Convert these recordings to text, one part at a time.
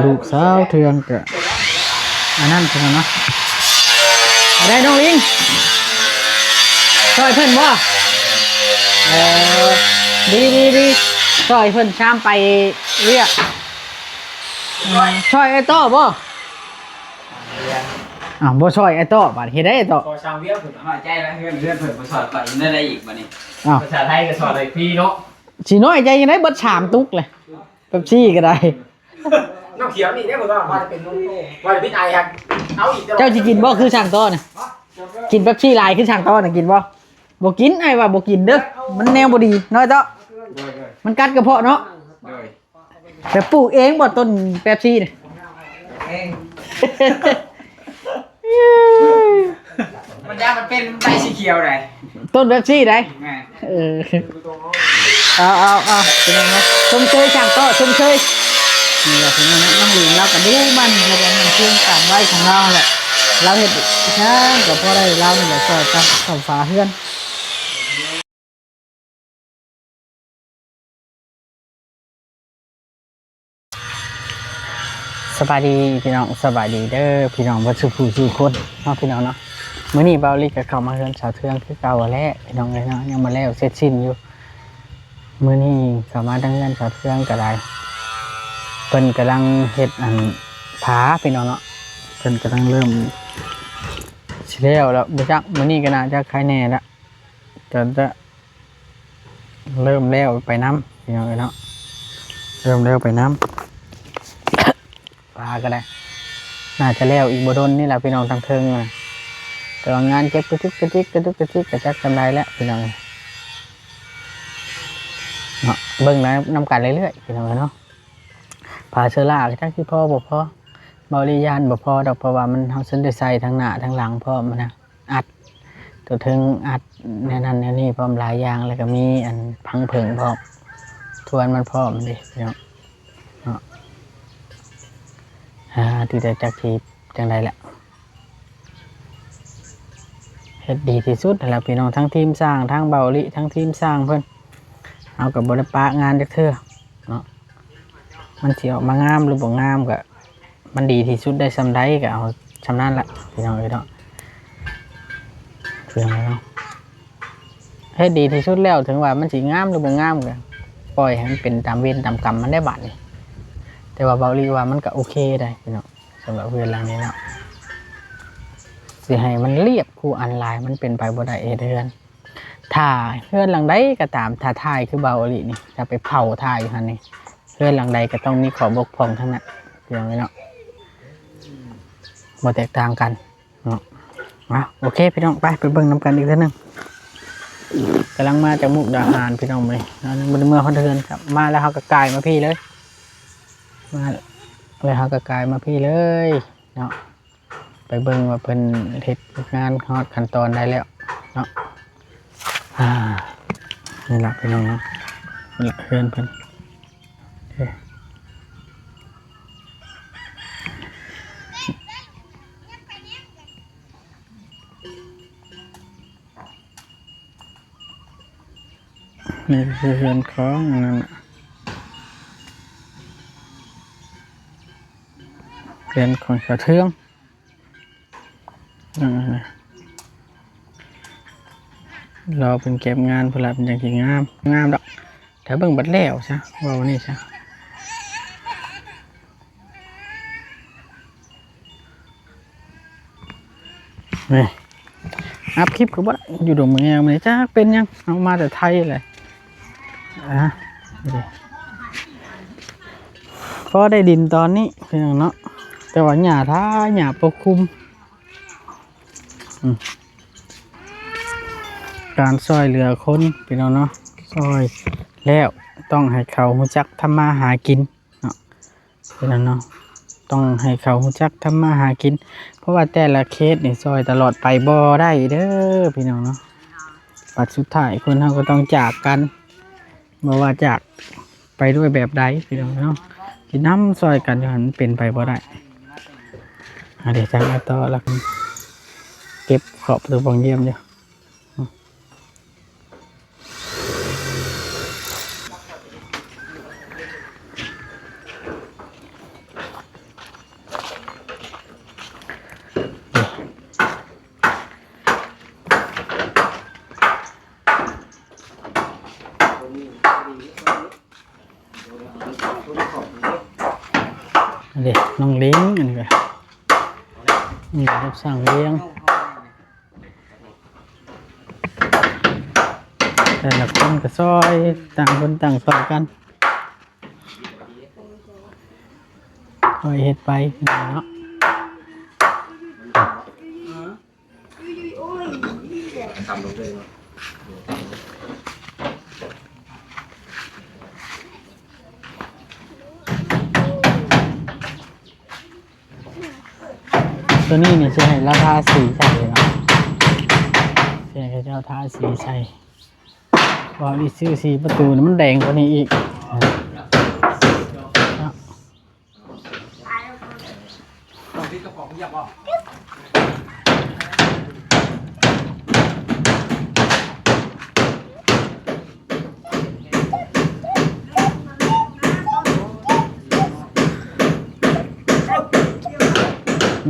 ລູກສາວເທື່ອງກະອັນນັ້ນເພິ່ນເນາະ. ໄດ້ນ້ອງລິງ ຊ່ອຍເພິ່ນບໍ່? ເອີ ດີໆໆ ຊ່ອຍເພິ່ນຊາມໄປວຽກ. ເອີ ຊ່ອຍໄອ້ໂຕ້ບໍ່? ອ້າວ ບໍ່ຊ່ອຍໄອ້ໂຕ້ ບາດເຮັດໄດ້ໄອ້ໂຕ້ ຂໍຊ່າງວຽກເພິ່ນ ນ້ອຍໃຈແລ້ວ ເຮືອນ ເຮືອນເພິ່ນບໍ່ຊ່ອຍຂ້ອຍ ໄດ້ ໄດ້ອີກບາດນີ້. ອ້າວ ພາສາໄທກໍສອນໄດ້ຟຣີເນາະ ຊິນ້ອຍໃຈຈັ່ງໃດ ເບິດສາມຕຸກເລີຍ. ເປັບຊີກໍໄດ້ ນ້ຳຂຽວນີ້ເດ້ ເພິ່ນວ່າ ວ່າຈະເປັນ ວ່າຈະພິດໄອຫັ້ນ ເອົາອີກ. ເຈົ້າຊິກິນບໍ່ ຄືຊ່າງໂຕ້ນະ? ກິນເປັບຊີຫຼາຍຄືຊ່າງໂຕ້ນະ ກິນບໍ່? ບໍ່ກິນ ອ້າຍວ່າບໍ່ກິນເດີ້ ມັນແນວບໍ່ດີ ນ້ອຍໂຕ້ ໂດຍໆ ມັນກັດກະເພາະເນາະ ໂດຍ. ແບບປູກເອງບໍ່ຕົ້ນເປັບຊີນະ? ເອງ ມັນຢາກ ມັນເປັນໃບສີຂຽວໃດ ຕົ້ນເປັບຊີໃດ. ແມ່ນ ເອີ ເອົາ ເອົາ ເອົາ ເປັນຫຍັງເນາະ ຊົມເຊີຍຊ່າງໂຕ້ ຊົມເຊີຍ. ນີ້ລະເປັນຫຍັງເນາະ ນ້ອງລິງລາວກໍດຸໝັ່ນ ເພາະວ່າມັນເຄື່ອງການໄວ້ຂອງລາວຫັ້ນແຫຼະ ລາວເຮັດຫຍັງກໍພໍໄດ້ ລາວນີ້ແຫຼະຊ່ອຍກັນເຂົ້າຝາເຮືອນ. ສະບາຍດີພີ່ນ້ອງ ສະບາຍດີເດີພີ່ນ້ອງເບິດສູ່ຜູ້ສູ່ຄົນເນາະ ພີ່ນ້ອງເນາະ. ມື້ນີ້ບ່າວລິກະເຂົ້າມາເຮືອນສາວເທືອງຄືເກົ່າແຫຼະພີ່ນ້ອງເອີຍເນາະ ຍັງບໍ່ແລ້ວເສັດສິ້ນຢູ່. ມື້ນີ້ເຂົ້າມາທາງເຮືອນສາວເທືອງກໍໄດ້ ເພິ່ນກຳລັງເຮັດອັນຝາພີ່ນ້ອງເນາະ ເພິ່ນກຳລັງເລີ່ມຊິແລ້ວແລ້ວ ບໍ່ຈັກ ມື້ນີ້ກໍໜ້າຈະໄຄແດ່ລະ ກໍຈະ ເລີ່ມແລ້ວໄປນຳພີ່ນ້ອງເອີຍເນາະ ເລີ່ມແລ້ວໄປນຳ. ຝາກໍໄດ້ ໜ້າຈະແລ້ວອີກບໍ່ດົນນີ້ລະພີ່ນ້ອງ ທາງເທິງນະ ແຕ່ວ່າງານເກັບກະຈິກກະຈິກ ກະຈຸກກະຈິກ ກະຈັກສ່ຳໃດແຫຼະພີ່ນ້ອງເນາະ. ເບິ່ງນຳກັນເລື້ອຍໆພີ່ນ້ອງເອີຍເນາະ. ຜ້າເຊີລາກໍຈັກຊິພໍບໍ່ພໍ ເບົາລີຢ້ານບໍ່ພໍດອກ ເພາະວ່າມັນ ເຮົາຊິໄດ້ໃສ່ທັງໜ້າທັງຫຼັງພ້ອມນະ ອັດຕົວເທິງ ອັດແນວນັ້ນແນວນີ້ພ້ອມຫຼາຍຢ່າງ ແລ້ວກໍມີອັນພັງເຜິງພ້ອມ ທວນມັນພ້ອມເດ້ເນາະ ເນາະ. ອ່າ ທີ່ແຕ່ຈັກຊິຈັ່ງໃດແຫຼະ ເຮັດດີທີ່ສຸດຫັ້ນແຫຼະພີ່ນ້ອງ ທັງທີມຊ່າງ ທັງເບົາລີ ທັງທີມຊ່າງເພິ່ນ ເຮົາກໍບໍ່ໄດ້ປະງານຈັກເທື່ອເນາະ. ມັນຊິອອກມາງາມຫຼືບໍ່ງາມກໍ ມັນດີທີ່ສຸດໄດ້ສ່ຳໃດກໍເອົາສ່ຳນັ້ນລະພີ່ນ້ອງເອີຍເນາະ ພີ່ນ້ອງເນາະ. ເຮັດດີທີ່ສຸດແລ້ວ ເຖິງວ່າມັນຊິງາມຫຼືບໍ່ງາມກໍປ່ອຍໃຫ້ມັນເປັນຕາມເວນຕາມກຳມັນໄດ້ບາດນີ້. ແຕ່ວ່າເບົາລີວ່າມັນກໍໂອເຄໄດ໋ພີ່ນ້ອງ ສຳລັບເຮືອນຫຼັງນີ້ເນາະ ຊິໃຫ້ມັນລຽບຄູ່ອັນຫຼາຍ ມັນເປັນໄປບໍ່ໄດ້ເຮັດເຮືອນ. ຖ້າເຮືອນຫຼັງໃດກໍຕາມ ຖ້າຖ່າຍຄືເບົາອີ່ຫຼີນີ້ ຖ້າໄປເຜົາຖ່າຍຢູ່ຫັ້ນນີ້ ເຮືອນຫຼັງໃດກໍຕ້ອງມີຂໍ້ບົກຜ່ອງທັງນັ້ນ ພີ່ນ້ອງເອີຍເນາະ ບໍ່ແຕກຕ່າງກັນເນາະ. ອ່າ ໂອເຄພີ່ນ້ອງ ໄປ ໄປເບິ່ງນຳກັນອີກເທື່ອໜຶ່ງ. ກຳລັງມາຈາກມຸກດາຫານພີ່ນ້ອງ ມື້ນີ້ຍັງບໍ່ໄດ້ເມືອຮອດເຮືອນ ກັບມາແລ້ວເຮົາກໍກາຍມາພີ້ເລີຍ ມາແລ້ວເຮົາກໍກາຍມາພີ້ເລີຍເນາະ. ໄປເບິ່ງວ່າເພິ່ນເຮັດງານຮອດຂັ້ນຕອນໃດແລ້ວເນາະ. ອ່າ ນີ້ລະພີ່ນ້ອງເນາະ ນີ້ລະເຮືອນເພິ່ນ ນີ້ຄືເຮືອນຂອງອັນນັ້ນນະ ເຮືອນຂອງສາວເທືອງ. ອ່າ ລໍເພິ່ນເກັບງານພຸ້ນລະ ເພິ່ນຈັ່ງຊິງາມ ງາມດອກ. ຖ້າເບິ່ງບັດແລ້ວຊະ ເວົ້ານີ້ຊະ ນີ້ ອັບຄລິບກໍບໍ່ໄດ້ ຢູ່ດົງມະແງວ ມື້ນີ້ຈັກເປັນຫຍັງ ເຮົາມາແຕ່ໄທແຫຼະ. ອ່າ ພໍໄດ້ດິນຕອນນີ້ພີ່ນ້ອງເນາະ ແຕ່ວ່າຫຍ້າທ້າ ຫຍ້າປົກຄຸມ. ອືມ ການຊ່ອຍເຫຼືອຄົນພີ່ນ້ອງເນາະ ຊ່ອຍແລ້ວຕ້ອງໃຫ້ເຂົາຮູ້ຈັກທຳມາຫາກິນເນາະ ພີ່ນ້ອງເນາະ ຕ້ອງໃຫ້ເຂົາຮູ້ຈັກທຳມາຫາກິນ ເພາະວ່າແຕ່ລະເຄສນີ້ຊ່ອຍຕະຫຼອດໄປບໍ່ໄດ້ເດີພີ່ນ້ອງເນາະ. ບັດສຸດທ້າຍຄົນເຮົາກໍຕ້ອງຈາກກັນ ບໍ່ວ່າຈາກໄປດ້ວຍແບບໃດພີ່ນ້ອງເນາະ ຊິນຳຊ່ອຍກັນຢູ່ຫັ້ນ ເປັນໄປບໍ່ໄດ້. ອາ ດຽວຈະມາຕໍ່ລະ ເກັບຂອບປະຕູປ່ອງຢ້ຽມຢູ່. ອັນນີ້ນ້ອງລິງ ອັນນີ້ກໍ ນີ້ຮັບສ້າງລ້ຽງ ແຕ່ລະຄົນກໍຊ່ອຍ ຕ່າງຄົນຕ່າງຊ່ອຍກັນ ຄ່ອຍເຮັດໄປເນາະ. ຕົວນີ້ນີ້ຊິໃຫ້ລາວທາສີໃສ່ເນາະ ຊິໃຫ້ເຂົາເຈົ້າທາສີໃສ່ ເພາະວ່າອີກຊື່ ສີປະຕູນີ້ມັນແດງກວ່ານີ້ອີກເນາະ.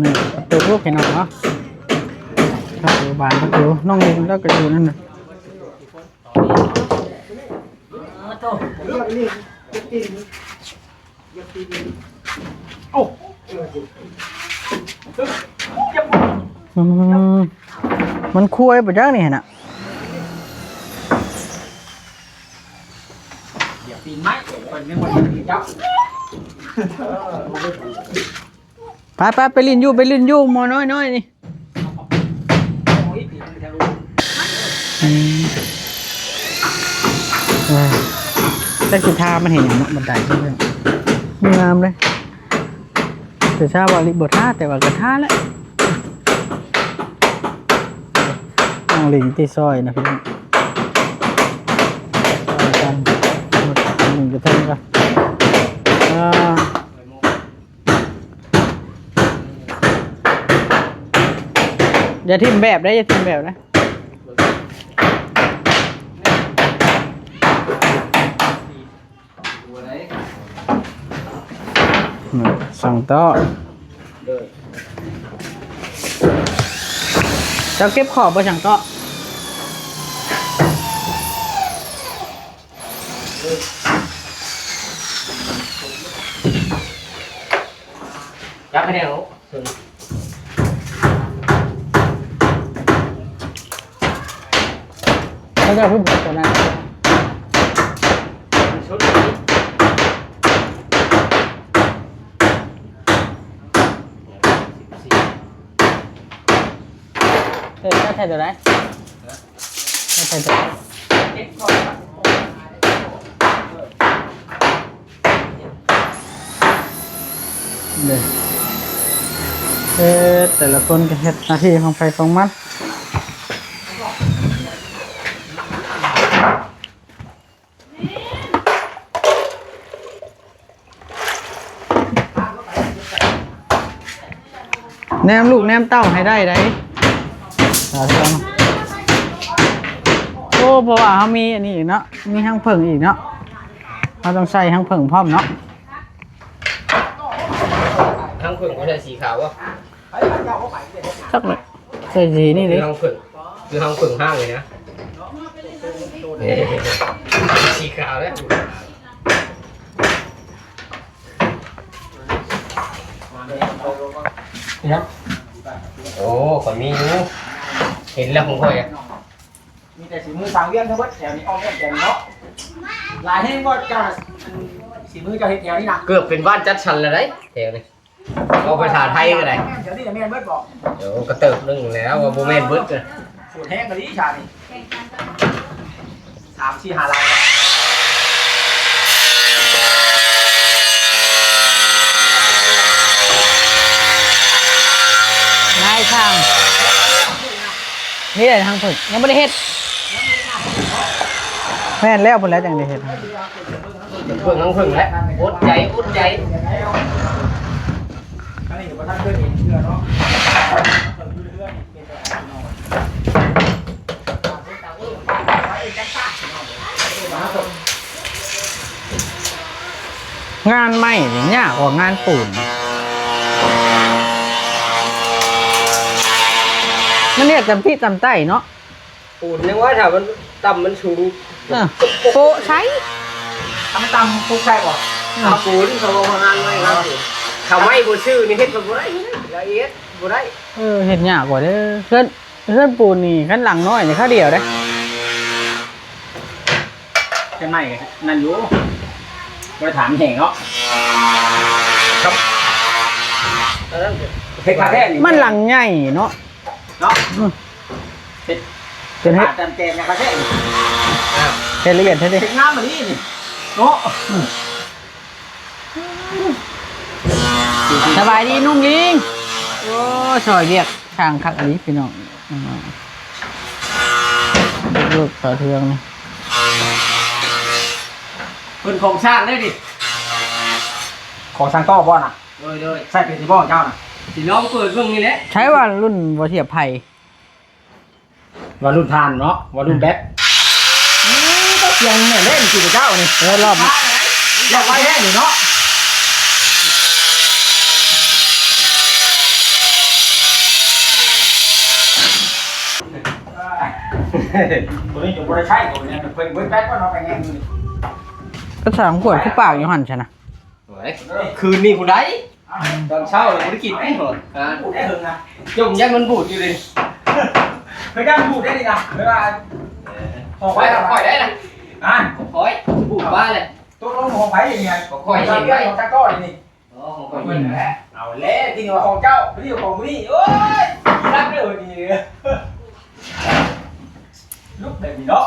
ນີ້ປະຕູພີ່ນ້ອງເນາະ ປະຕູບານປະຕູ ນ້ອງລິງລາວກໍຢູ່ນັ້ນນະ. ອືມ ມັນຄວາຍບໍ່ຈັກນີ້ຫັ້ນນະ. ໄປໆ ໄປຫຼິ້ນຢູ່ ໄປຫຼິ້ນຢູ່ ໝໍນ້ອຍໆນີ້. ອືມ ເອີ ຈັກຊິທາມັນເຮັດຫຍັງເນາະ ບັນໄດ ງາມເດ້. ແຕ່ຊາວາລິບໍ່ທາ ແຕ່ວ່າກໍທາແຫຼະ. ນ້ອງລິງຕິຊ່ອຍນະພີ່ນ້ອງ ຊ່ອຍກັນ ໜຶ່ງກະເທິງກະ ອ່າ ຢ່າຖິ້ມແບບເດ້ ຢ່າຖິ້ມແບບນະ. ອືມ ຊ່າງເຕາະ ເຈົ້າເກັບຂອບບໍ່ ຊ່າງເຕາະ? ຈັບໃຫ້ແນ່ລູກ. ເຂົາເຈົ້າຄືບໍ່ຕົວນັ້ນ ເອີ ເຈົ້າໃຊ້ຕົວໃດ? ເຈົ້າໃຊ້ຕົວໃດ? ເດີ ເອີ ແຕ່ລະຄົນກໍເຮັດໜ້າທີ່ຂອງໃຜຂອງມັນ. ແນມລູກແນມເຕົ້າໃຫ້ໄດ້ໃດ໋. ໂອ້ ເພາະວ່າເຮົາມີອັນນີ້ອີກເນາະ ມີຮັງເຜິ້ງອີກເນາະ ເຮົາຕ້ອງໃສ່ຮັງເຜິ້ງພ້ອມເນາະ. ຮັງເຜິ້ງບໍ່ໃສ່ສີຂາວບໍ່? ຈັກແຫຼະ ໃສ່ສີນີ້ເດ້ ຄືຮັງເຜິ້ງ ຄືຮັງເຜິ້ງຫ້າງເລີຍນະ ສີຂາວເດ້. ໂອ້ ຂ້ອຍມີຢູ່ ເຫັນແລ້ວຂອງຂ້ອຍອະ. ມີແຕ່ສີມືສາວວຽງທັງເບິດແຖວນີ້ ອ້ອມແອ້ມແຖວນີ້ເນາະ ຫຼາຍແຮງບໍ່ເຈົ້າ ສີມືເຈົ້າເຮັດແຖວນີ້ນະ ເກືອບເປັນບ້ານຈັດສັນແລ້ວໃດ໋ ແຖວນີ້ ເວົ້າພາສາໄທກໍໄດ້ ແຖວນີ້ແມ່ນເບິດບໍ່? ໂອ້ ກໍເຕີບໜຶ່ງແລ້ວ ວ່າບໍ່ແມ່ນເບິດ ໂຫດແຮງອີ່ຫຼີຊານີ້ ສາມ ສີ່ ຫ້າ ຫຼັງ. ນາຍຊ່າງ ນີ້ແຫຼະທາງເພິ່ນ ຍັງບໍ່ໄດ້ເຮັດ ແມ່ນແລ້ວພຸ້ນແຫຼະ ຈັ່ງໄດ້ເຮັດ ເບິ່ງທາງເພິ່ນແຫຼະ ອົດໃຈ ອົດໃຈ. ງານໄມ້ນີ້ຍາກກວ່າງານປູນ ມັນເຮັດຕຳພິຕຳໄຕ້ເນາະ. ປູນຍັງວ່າຖ້າມັນຕ່ຳມັນສູງ ເອີ ໂປະໃສ່ ຖ້າມັນຕ່ຳປຸກໃສ່ບໍ່? ເອົາປູນ ເຂົາເວົ້າວ່າງານໄມ້ງານປູນ ຖ້າໄມ້ບໍ່ຊື່ນີ້ເຮັດບໍ່ໄດ້ ລະອຽດບໍ່ໄດ້. ເອີ ເຮັດຍາກກວ່າເດີ້ ເຮືອນ ເຮືອນປູນນີ້ ຄັນຫຼັງນ້ອຍນີ້ຄາວດຽວເດ້. ແຕ່ໄມ້ກໍນັ້ນຢູ່ ບໍ່ໄດ້ຖາມແຮງເນາະ. ເຮັດຄາແທ້ນີ້ ມັນຫຼັງໃຫຍ່ເນາະ ເນາະ ອືມ ເຮັດ ເປັນເຮັດ ຕາມແຈມຫຍັງຄາແທ້ນີ້ ເຮັດລະອຽດແທ້ເດ້ ເຮັດງາມອີ່ຫຼີນີ້ເນາະ. ສະບາຍດີລຸງລິງ. ໂອ້ ຊ່ອຍວຽກຊ່າງຄັກອີ່ຫຼີພີ່ນ້ອງ ເລິກເຂົ້າເທື່ອງນີ້ ເພິ່ນຂອງຊ່າງເດ້ນີ້ ຂອງຊ່າງຕໍ່ບໍ່ນະ? ໂດຍໆ ໃຊ້ເປັນຢູ່ບໍ່ເຈົ້ານະ? ຊິລອງເປີດເບິ່ງນີ້ແຫຼະ. ໃຊ້ວ່າລຸ້ນບໍ່ທຽບໄພ ວ່າລຸ້ນຖ່ານເນາະ ວ່າລຸ້ນແບັດ. ອືມ ຕ້ອງສຽງແໜ້ນເດ້ນີ້ເຈົ້ານີ້ ເອີ ລອບ ຢາກໄວແຮງນີ້ເນາະ. ຕົວນີ້ຈະບໍ່ໄດ້ໃຊ້ຕົວນີ້ ເພິ່ນເບິດແບັດກ່ອນເນາະ ໄປແຮງນີ້. ກະສາມຂວດຄືປາກຢູ່ຫັ້ນຊັ້ນນະ. ໂອ້ຍ ຄືນນີ້ພຸ້ນໃດ໋ ຕອນເຊົ້າລະບໍ່ໄດ້ກິນພຸ້ນ ອ່າ ຈົ່ມຢ້ານມັນບູດຢູ່ເດ ເຄີຍຢ້ານບູດໄດ້ນີ້ນະ ເວລາ ເອີ ຂອງຂ້ອຍ ຂອງຂ້ອຍໄດ້ນະ ອ່າ ຂອງຂ້ອຍ ບູດປາເລີຍ ຕົກລົງຂອງໃຜນີ້ ຂອງຂ້ອຍເອງໄດ້ ຂອງຕາກ້ອນນີ້ ອໍ ຂອງຂ້ອຍເອງແຫຼະ ເອົາແລ້ວ ທີ່ວ່າຂອງເຈົ້າ ນີ້ຂອງຜູ້ນີ້ ໂອ້ຍ ລັກເດີນີ້ ລຸກແບບນີ້ເນາະ.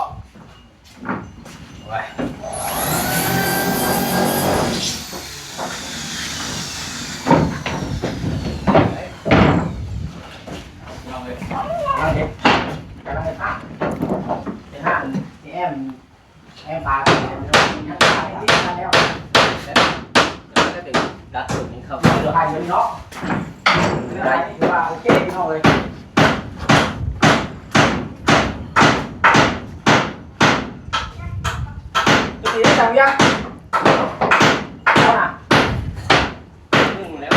ໂອ້ຍ ນ້ອງເອີຍ ກຳລັງເຮັດ ກຳລັງເຮັດຮ້ານ ເຮັດຮ້ານ ແອມ ແອມປາ ຍັງຂາຍ ຍັງຂາຍ ແລ້ວກໍເປັນດັດເປັນເຂົ້າ ຂາຍເງິນເນາະ ໄດ້ ຖືວ່າໂອເຄ ພີ່ນ້ອງເອີຍ. ໂຊກດີເດີຊ່າງວຽກ ເອົານະ ໜຶ່ງແລ້ວ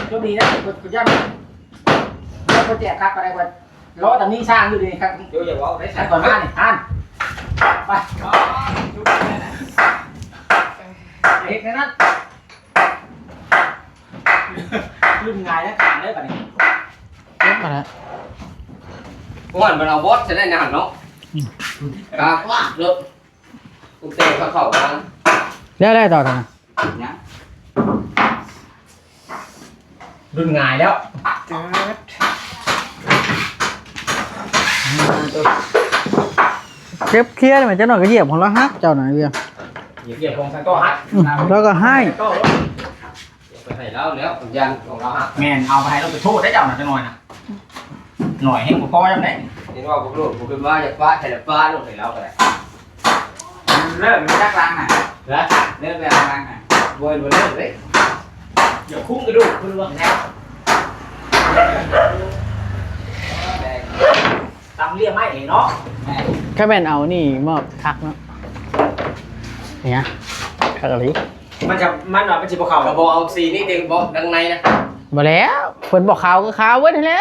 ໂຊກດີນະ ເພິ່ນຢ້ານ ເພິ່ນແຈກຄັກປານໃດ ເພິ່ນລໍແຕ່ມີຊ່າງຢູ່ນີ້ຄັກ ເດີ ຢ່າເວົ້າໄດ້ ໃສ່ກ່ອນມານີ້ ຫັ້ນ ໄປ ເຮັດແນວນັ້ນ. ລຸ້ນຫງາຍແລ້ວຂາດເລີຍບາດນີ້ ເກັບມາແລ້ວ ໂອ້ຍ ມັນເອົາບອດຊະໄດ້ນະເນາະ ອືມ ກາກວາດເລີຍ ອຸເຕເຂົ້າມາ ແລ້ວໄດ້ຕໍ່ນະ ຍັງ ລຸ້ນຫງາຍແລ້ວ ເຈັບເຄຍໄດ້ແມ່ນ ຈັກໜ້ອຍກໍຢຽບຂອງລາວຫັກ ເຈົ້ານະ ວຽກ ຢຽບຂອງຊ່າງຕໍ່ຫັກ ອືມ ລາວກໍຮ້າຍ ໄປໃຫ້ລາວແລ້ວ ຢ້ານຂອງລາວຫັກ ແມ່ນ ເອົາໄປໃຫ້ລາວໄປໂທດໄດ້ເຈົ້ານະ ຈັກໜ້ອຍນະ ໜ້ອຍແຮງບໍ່ພໍຍາມໃດ ເຫັນວ່າບໍ່ໂລດບໍ່ຂຶ້ນມາ ຢາກປະໃຫ້ລະປະໂລດ ໃຫ້ລາວກໍໄດ້ ເລີກໄປຈັກຫຼັງນະ ນະ ເລີກແລ້ວຫຼັງນະ ບໍ່ ບໍ່ເລີກເດ້ ຢ່າຄຸ້ມກະດູກເພິ່ນວ່າແລ້ວ ຕຳເລ່ຍໄມ້ເນາະ ແມ່ນ ຖ້າແມ່ນເອົານີ້ມອບຄັກເນາະ ເນຍ ຄັກອີ່ຫຼີ ມັນຈະ ມັນວ່າມັນຊິບໍ່ເຂົ້າ ກໍບໍ່ເອົາສີນີ້ເດ້ ບໍ່ ທາງໃນນະ ບໍ່ແລ້ວ ເພິ່ນບໍ່ເຂົ້າກໍຂາວເບິດຫັ້ນແຫຼະ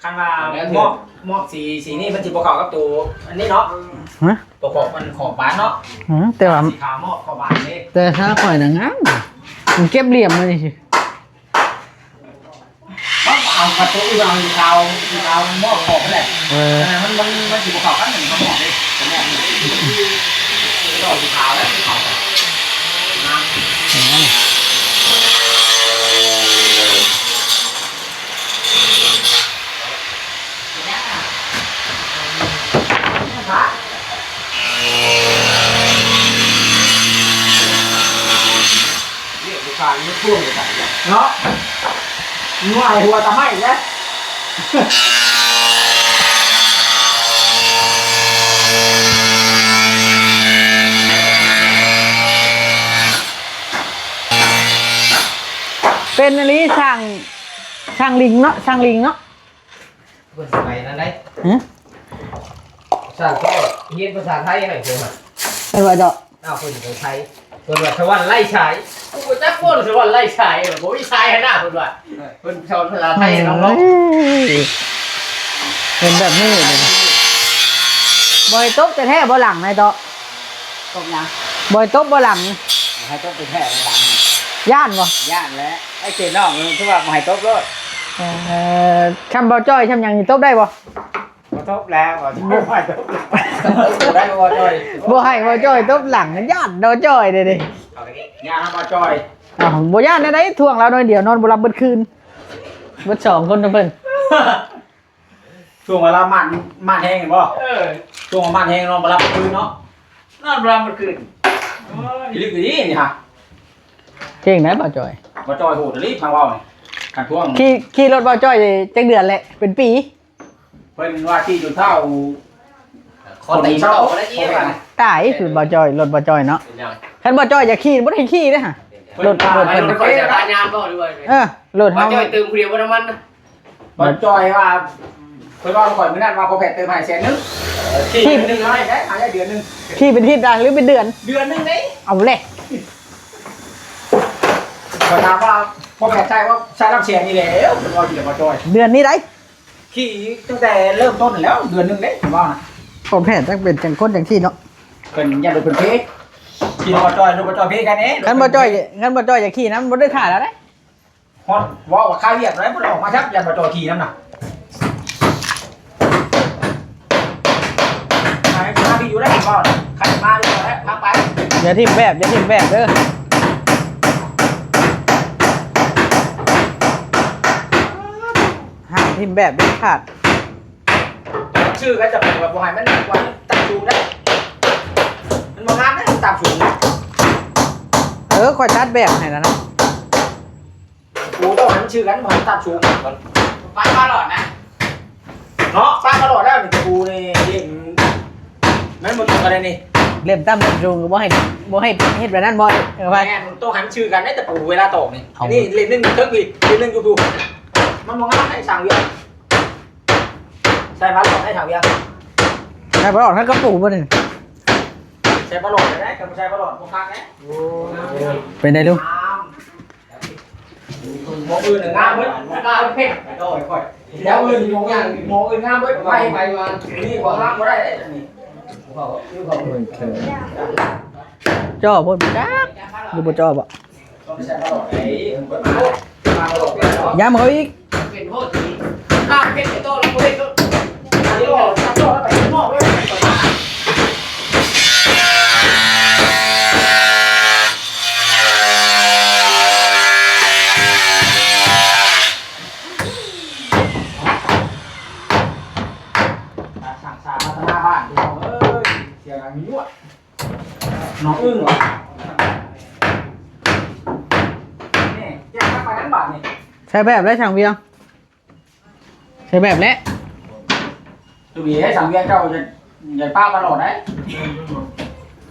ຄັນວ່າ ແລ້ວ ມອບ ມອບສີ ສີນີ້ມັນຊິບໍ່ເຂົ້າກັບໂຕອັນນີ້ເນາະ ຮະ ໂຕຂອບ ມັນຂອບບານເນາະ ຮະ ແຕ່ວ່າສີຂາວມອບຂອບບານເດ້ ແຕ່ຖ້າຂ້ອຍນະງາມ ມັນເກັບຫຼ່ຽມມານີ້ ເອົາ ເອົາກະຕຸກ ເອົາຂາວ ຂາວມອບຂອບຫັ້ນແຫຼະ ເອີ ເອີ ມັນ ມັນ ມັນຊິບໍ່ເຂົ້າກັນ ມັນຂາວມອບເດ້ ຕົວແມ່ນ ດອກສີຂາວແລ້ວ ຂາວ ງາມ ອືມ ເນາະ ງົວໃສ່ຫົວຕາໄມ້ແລ້ວ ເປັນອີ່ຫຼີ ຊ່າງ ຊ່າງລິງເນາະ ຊ່າງລິງເນາະ. ເພິ່ນສະໄໝນັ້ນໄດ໋ ຫື ຊ່າງກໍຮຽນພາສາໄທໃຫ້ເພິ່ນ ເພິ່ນວ່າດອກ ອ້າວ ເພິ່ນເປັນໄທ ເພິ່ນວ່າສະຫວັນໄຮ້ສາຍ ກູບໍ່ຈັກບໍ່ສະຫວັນໄຮ້ສາຍ ບໍ່ມີສາຍຫັ້ນນະ ເພິ່ນວ່າ ເພິ່ນສອນພາສາໄທໃຫ້ນ້ອງໆ ເອີ ເປັນແບບນີ້ເລີຍ ບໍ່ໃຫ້ຕົບແທ້ໆ ບໍ່ຫຼັງນາຍເຕາະ ຕົບຫຍັງ ບໍ່ໃຫ້ຕົບບໍ່ຫຼັງ. ໃຫ້ຕົບແທ້ໆ ຫຼັງໆ ຢ້ານບໍ່? ຢ້ານແຫຼະ. ໄອ້ເສຍນ້ອງ ຄືວ່າບໍ່ໃຫ້ຕົບໂລດ. ເອີ ຄຳເບົາຈ້ອຍ ຄຳຫຍັງນີ້ຕົບໄດ້ບໍ່? ບໍ່ຕົບແລ້ວ ບໍ່ໃຫ້ຕົບ. ບໍ່ໃຫ້ເບົາຈ້ອຍຕົບຫຼັງ ຢ້ານເບົາຈ້ອຍເດ້. ຢ້ານເບົາຈ້ອຍ. ອ້າວ ບໍ່ຢ້ານແນວໃດ ຖ່ວງລາວໜ້ອຍດຽວ ນອນບໍ່ຫຼັບເບິດຄືນ ເບິດສອງຄົນເພິ່ນ. ຊ່ວງເວລາໝາດ ໝາດແຮງແມ່ນບໍ່? ເອີ ຊ່ວງໝາດແຮງນອນບໍ່ຫຼັບຄືນເນາະ ນອນບໍ່ຫຼັບມື້ຄືນ. ໂອ້ຍ ອີຫຼີກດີນີ້ຮະ. ເກັ່ງໄດ໋ບ່າວຈ້ອຍ ບ່າວຈ້ອຍໂຫດອີຫຼີ ຟັງເວົ້ານີ້ ຄັນຊ່ວງຂີ່ ຂີ່ລົດບ່າວຈ້ອຍຈັກເດືອນແຫຼະ ເປັນປີ? ເພິ່ນວ່າຂີ່ຈົນເຖົ້າ ຂໍຕີນເຂົາບໍ່ໄດ້ອີກ. ຕາຍຄືບ່າວຈ້ອຍ ລົດບ່າວຈ້ອຍເນາະ. ເປັນຫຍັງ? ຄັນບ່າວຈ້ອຍຢາກຂີ່ ບໍ່ໄດ້ຂີ່ເດ້ຫະ. ເປັນຫຍັງ? ລົດ ລົດເພິ່ນ ຂ້ອຍຈະພາຍາມບໍ່ ຫຼືວ່າ ເອີ ລົດເຮົາ ບ່າວຈ້ອຍຕື່ມຜູ້ດຽວບໍ່ນ້ຳມັນນະ. ບ່າວຈ້ອຍວ່າ ເພິ່ນເວົ້າກັບຂ້ອຍມື້ນັ້ນວ່າ ພໍ່ແພດເຕີມໃຫ້ແສນໜຶ່ງ. ເອີ ຂີ່ເດືອນໜຶ່ງ ເອົາໄດ້ ເອົາໄດ້ເດືອນໜຶ່ງ. ຂີ່ເປັນທິດນະ ຫຼືເປັນເດືອນ? ເດືອນໜຶ່ງເດ້. ເອົາແຫຼະ ຂ້ອຍຖາມວ່າ ພໍ່ແພດໃຊ້ບໍ່? ໃຊ້ນຳແສນນີ້ແຫຼະ ເພິ່ນເວົ້າຢູ່ແລ້ວ ບ່າວຈ້ອຍ. ເດືອນນີ້ໃດ໋? ຂີ່ຕັ້ງແຕ່ເລີ່ມຕົ້ນແລ້ວ ເດືອນໜຶ່ງເດ້ ເພິ່ນເວົ້ານະ. ພໍ່ແພດຈັກເປັນຈັ່ງຄົນຈັ່ງຊີ້ເນາະ ເພິ່ນຢ້ານລົດເພິ່ນເພ. ຂີ່ລົດບ່າວຈ້ອຍ ລົດບ່າວຈ້ອຍເພແຄ່ນີ້. ຄັນບ່າວຈ້ອຍ ຄັນບ່າວຈ້ອຍຢາກຂີ່ນຳ ບໍ່ໄດ້ຖ້າແລ້ວເດ້. ຮອດເວົ້າວ່າຄາວຽກໄດ້ ບໍ່ໄດ້ອອກມາຈັກ ຢ້ານບໍ່ຈອດຂີ່ນຳນະ. ໃຫ້ມາພີ່ຢູ່ໄດ້ບໍ່? ຄັນມາຢູ່ແລ້ວ ພາໄປ. ຢ່າຖິ້ມແບບ ຢ່າຖິ້ມແບບເດີ. ຫ້າມຖິ້ມແບບເດັດຂາດ. ຊື່ໃຜຈະໄປວ່າບໍ່ໃຫ້ມັນກວ່າ ຕັດສູງໄດ້. ມັນບໍ່ງາມເດ້ ຕັດສູງ. ເອີ ຂ້ອຍຕັດແບບໃຫ້ແລ້ວນະ. ປູຕ້ອງໃຫ້ມັນຊື່ກັນ ບໍ່ໃຫ້ຕັດສູງ. ປາດຕະຫຼອດນະ ເນາະ ປາດຕະຫຼອດແລ້ວນີ້ ຕະປູນີ້ເຫຼັ້ມ ມັນບໍ່ຕົງກັນເດ້ນີ້. ເຫຼັ້ມຕ່ຳເຫຼັ້ມສູງກໍບໍ່ໃຫ້ ບໍ່ໃຫ້ເຮັດແບບນັ້ນບໍ່. ເອີ ແມ່ນ ຕ້ອງໃຫ້ມັນຊື່ກັນເດ້ ຕະປູເວລາຕອກນີ້. ເອົາ ນີ້ເຫຼັ້ມໜຶ່ງເທິງພີ້ ເຫຼັ້ມໜຶ່ງຢູ່ພຸ້ນ ມັນບໍ່ງາມໃດ໋ ຊ່າງວຽກ. ໃສ່ປາດຕະຫຼອດໃຫ້ຊ່າງວຽກ ໃສ່ປາດຕະຫຼອດໃຫ້ກະປູບໍ່ນີ້. ໃສ່ປາດຕະຫຼອດໄດ້ ຄັນບໍ່ໃສ່ປາດຕະຫຼອດບໍ່ຄັກເດ້. ໂອ້ ເປັນໃດລຸງ? ໝໍອື່ນງາມເບິດ ງາມເພັດ ດອຍຂ້ອຍ ແຖວອື່ນໝໍງາມ ໝໍອື່ນງາມເບິດ ໄປ ໄປວ່ານີ້ບໍ່ງາມບໍ່ໄດ້ເດ້ນີ້. ຈ່ອໂພດຈັກ ຫຼືບໍ່ຈ່ອບໍ່? ຢ້ຳເຂົາອີກ. ສ້າງສາພັດທະນາບ້ານພີ່ນ້ອງເອີຍ ສຽງອັນຍວດ ນ້ອງອຶ້ງ ນີ້ ແຈກກັບໄປທາງບ້ານນີ້ ໃຊ້ແບບໄດ້ຊ່າງວຽງ. ໃສ່ແບບແຫຼະ ໂຕນີ້ໃຫ້ຊ່າງວຽງເຈົ້າຈະ ຢ່າປະປະຫຼອດໄດ໋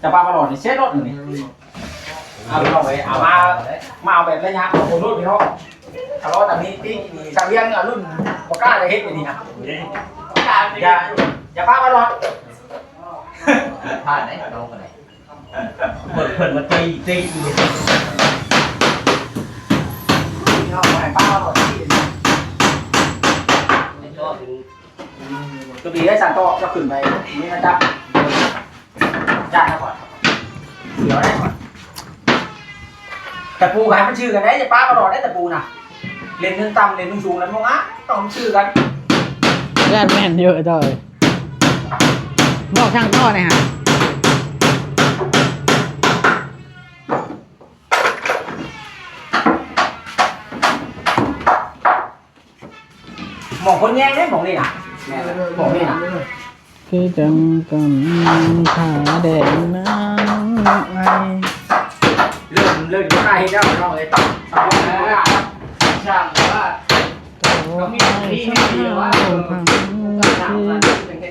ຈະປະປະຫຼອດນີ້ເສຍລົດນີ້. ເອົາໄປ ເອົາມາ ມາເອົາແບບໄລຍະຂອງໂລດພີ່ນ້ອງ. ທະເລາະຕຳໜິຕິ ຊ່າງວຽງລຸ້ນບໍ່ກ້າຈະເຮັດແບບນີ້ນະ. ຢ່າ ຢ່າປະປະຫຼອດ ຜ່ານໄດ໋ ນ້ອງກໍໄດ້. ເພິ່ນ ເພິ່ນມາຕີ ຕີຢູ່ ເອົາໃຫ້ປ້າເອົາທີ່ ກໍດີໄດ້ ສານຕໍ່ ເຈົ້າຂຶ້ນໄປ ນີ້ນະ ຈັບ ຈັບນະກ່ອນ ດຽວໄດ້ກ່ອນ. ຕະປູໃຫ້ມັນຊື່ກັນໄດ້ ຢ່າປ້າມາຫຼອດໄດ້ຕະປູນະ. ເຫຼັ້ມໜຶ່ງຕ່ຳ ເຫຼັ້ມໜຶ່ງສູງ ແລ້ວບໍ່ງາມ ຕ້ອງມັນຊື່ກັນ. ຢ້ານແມ່ນຢູ່ ໄອ້ຕ້ອຍ ບອກຊ່າງຕໍ່ແດ່ຫາ. ໝອງຄົນແຍງເດ້ ໝອງນີ້ນະ ແມ່ນແຫຼະ ໝອງນີ້ນະ. ຄືຈັ່ງກັນ ຜ້າແດງນາງໄອ ເລີ່ມ ເລີ່ມບໍ່ກ້າເຮັດແລ້ວ ນ້ອງເອີຍ. ຊ່າງວ່າ ຕ້ອງໃຫ້ສະພາບຟັງເສຍ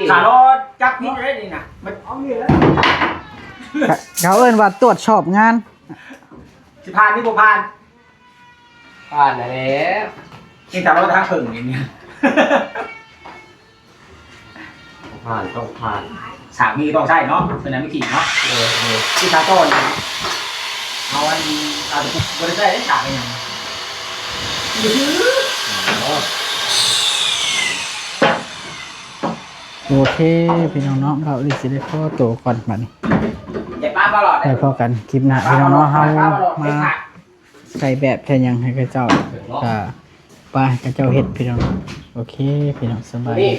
ງ ຂາລໍຈັບຜິດເດ້ນີ້ນະ ມັນ ເຂົາເອີ້ນວ່າຕວດສອບງານ ຊິຜ່ານຫຼືບໍ່ຜ່ານ? ຜ່ານແລ້ວ ນີ້ຖ້າເຮົາທາງເຄິ່ງນີ້ ຜ່ານ ຕ້ອງຜ່ານ ສາມີຕ້ອງໃຊ້ເນາະ ເປັນອັນມີຂີດເນາະ. ເອີ ເອີ ທີ່ສາກອນ ເອົາອັນ ເອົາແຕ່ບໍ່ໄດ້ໃຊ້ໄດ້ສາກຫຍັງ ອໍ. ໂອເຄພີ່ນ້ອງເນາະ ບ່າວອີ່ຫຼີຊິໄດ້ຂໍໂຕກ່ອນບັດນີ້ ໄປພໍ້ກັນຄລິບໜ້າພີ່ນ້ອງເນາະ ເຮົາມາໃສ່ແບບໃສ່ຫຍັງໃຫ້ເຂົາເຈົ້າ ກະໄປໃຫ້ເຂົາເຈົ້າເຮັດພີ່ນ້ອງເນາະ ໂອເຄພີ່ນ້ອງ ສະບາຍດີ.